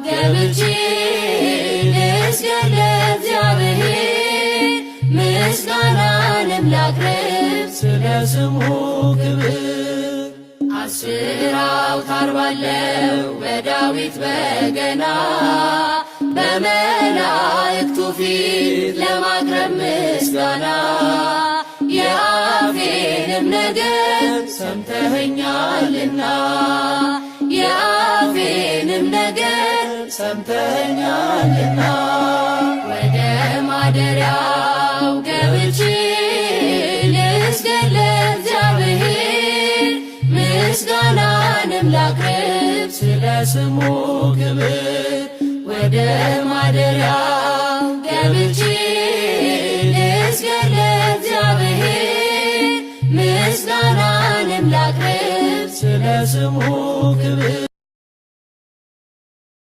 ገብቼ ልስገድ ለእግዚአብሔር፣ ምስጋናንም ላቅርብ ስለ ስሙ ክብር። 10 አውታር ባለው በዳዊት በገና በመላእክቱ ፊት ለማቅረብ ምስጋና። የአፌንም ነገር ሰምተኸኛልና፣ የአፌንም ነገር ሰምተኸኛልና። ወደ ማደሪያው ገብቼ ልስገድ ለእግዚአብሔር፣ ምስጋናንም ላቅርብ ስለ ስሙ ክብር። ወደ ማደሪያው ገብቼ ልስገድ ለእግዚአብሔር፣ ምስጋናንም ላቅርብ ስለ ስሙ ክብር።